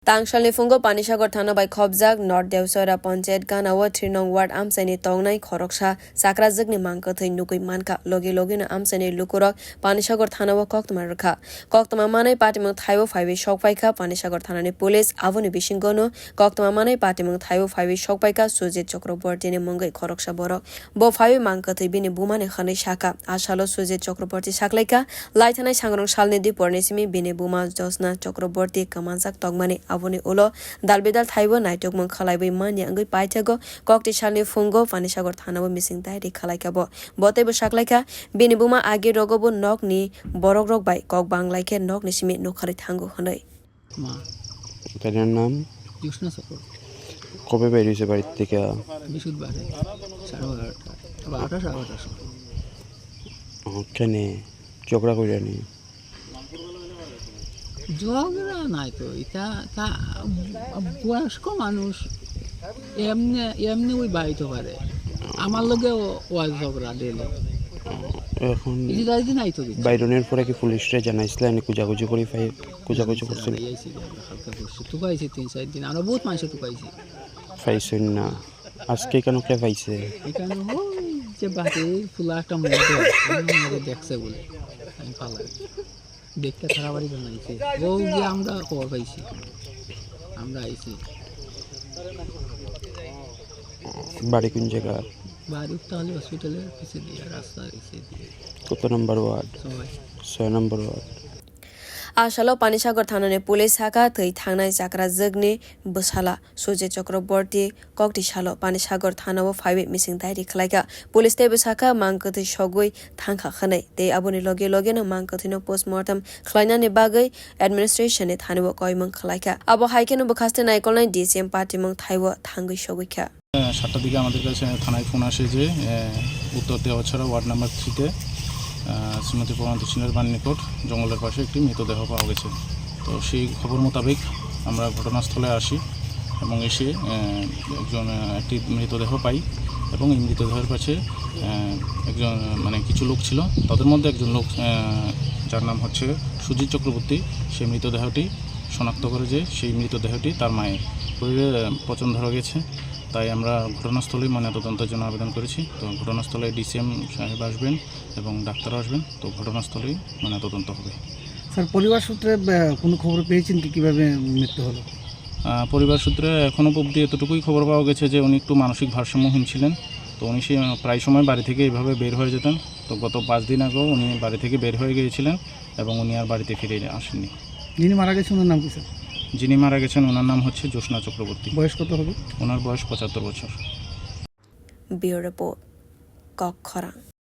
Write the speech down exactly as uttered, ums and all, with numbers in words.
Tangsalni phungo Panisagar thana bai khopjak North Dewsara Panchayat ganao three nong ward amchaini tongnai khoroksa chakrajwkni mang kwthwi nugwi mankha. Logi logino amchaini lukurok Panisagar thanao koktwma rwkha. Koktwma manwi patimung thaibo phaiwi sokphaikha Panisagar thanani police. Aboni bisingono koktwma manwi patimung thaibo phaiwi sokphaikha Sujit Chakrabortini mungwi khoroksa borok. Bo phaiwi mang kwthwi bini bumani hwnwi sakha. A salo Sujit Chakraborti saklaikha, laithanai sangrong salni diporni simi bini buma Josna Chakraborti kwmanjak tongmani. Aboni ulo dalbidal thaibo naitukmung khwlaiwi manya wngwi paithago. Kokti salni phungo Panisagar thanao missing diary khwlaikha bo. Bo teibo saklaikha, bini buma agi rogo bo nokni borokrok bai kok banglaikhe nokni simi nukharwi thango hwnwi. মা। তাদের নাম? জ্যোৎস্না চক্রবর্তী। কবে বেরিয়েছে বাড়ির থেকে? বৃহস্পতিবারে সাড়ে বারোটা, বারোটা, সাড়ে বারোটার সময়। ও, কেনে? ঝগড়া করে নি? ঝগড়া নাই তো, এটা তা বয়স্ক মানুষ, এমনি, এমনি ওই বাইতে পারে। আমার লগে ও, ও ঝগড়া ডেলি। এখন এই যে দাঁড়িয়ে নাই তো কিছু। বাইরনের পরে কি পুলিশরে জানাইছিলেন? কুজাকুজি করে ফাই-, কুজাকুজি করছিল? এই আইছি, হালকা করছে। টুকাইছে তিন চার দিন। আমরা বহুত মানুষে টুকাইছি। পাইছেন না? আজকে কেন কে পাইছে? এখানে ওই যে বাড়ি খোলা একটা মধ্যে, ওই মধ্যে দেখছে বলে। আমি পালাই। দেখতে খারাপ বাড়ি বানাইছে। ও গিয়ে আমরা খবর পাইছি। আমরা আইছি। বাড়ি কোন জায়গা? বাড়ি তাহলে হসপিটালের পিছে দিয়ে, রাস্তার পিছে দিয়ে। কত নম্বর ওয়ার্ড? ছয়। ছয় নম্বর word. A salo Panisagar thanani police sakha thwi thangnai chakrajwkni bwsala Sujit Chakraborti kokti salo Panisagar thanao phaiwi missing diary khwlaikha. Police teibo sakha mang kwthwi sogwi thangkha hwnwi tei aboni loge logeno mang kwthwino postmortem khwlainani bagwi administration ni thanio koimung khwlaikha. Abo hai kheno bwkhaste naikolnai D C M patimung thaibo thangwi sogwikha. সাতটার দিকে আমাদের কাছে থানায় ফোন আসে যে, আহ, উত্তর দেওয়াছড়া ward number থ্রিতে, আহ, শ্রীমতী পবন সিনহার বাড়ির নিকট জঙ্গলের পাশে একটি মৃতদেহ পাওয়া গেছে। তো সেই খবর মোতাবেক আমরা ঘটনাস্থলে আসি এবং এসে, আহ, একজন, আহ, একটি মৃতদেহ পাই এবং এই মৃতদেহের পাশে, আহ, একজন, আহ, মানে কিছু লোক ছিল। তাদের মধ্যে একজন লোক, আহ, যার নাম হচ্ছে সুজিত চক্রবর্তী, সেই মৃতদেহটি শনাক্ত করে যে সেই মৃতদেহটি তার মায়ের। শরীরে, আহ, পচন ধরা গেছে। তাই আমরা ঘটনাস্থলেই ময়নাতদন্তের জন্য আবেদন করেছি। তো ঘটনাস্থলে ডিসিএম সাহেব আসবেন এবং ডাক্তারও আসবেন। তো ঘটনাস্থলেই ময়নাতদন্ত হবে। স্যার, পরিবার সূত্রে, আহ, কোনো খবর পেয়েছেন কি কিভাবে মৃত্যু হলো? আহ, পরিবার সূত্রে এখনো অবধি এতটুকুই খবর পাওয়া গেছে যে উনি একটু মানসিক ভারসাম্যহীন ছিলেন। তো উনি সে, আহ, প্রায় সময় বাড়ি থেকে এইভাবে বের হয়ে যেতেন। তো গত পাঁচ দিন আগেও উনি বাড়ি থেকে বের হয়ে গিয়েছিলেন এবং উনি আর বাড়িতে ফিরে আসেননি। যিনি মারা গেছেন, ওনার নাম কি, স্যার? যিনি মারা গেছেন, ওনার নাম হচ্ছে জ্যোৎস্না চক্রবর্তী। বয়স কত হবে? ওনার বয়স পঁচাত্তর বছর। Bureau Report, Kokkhorang.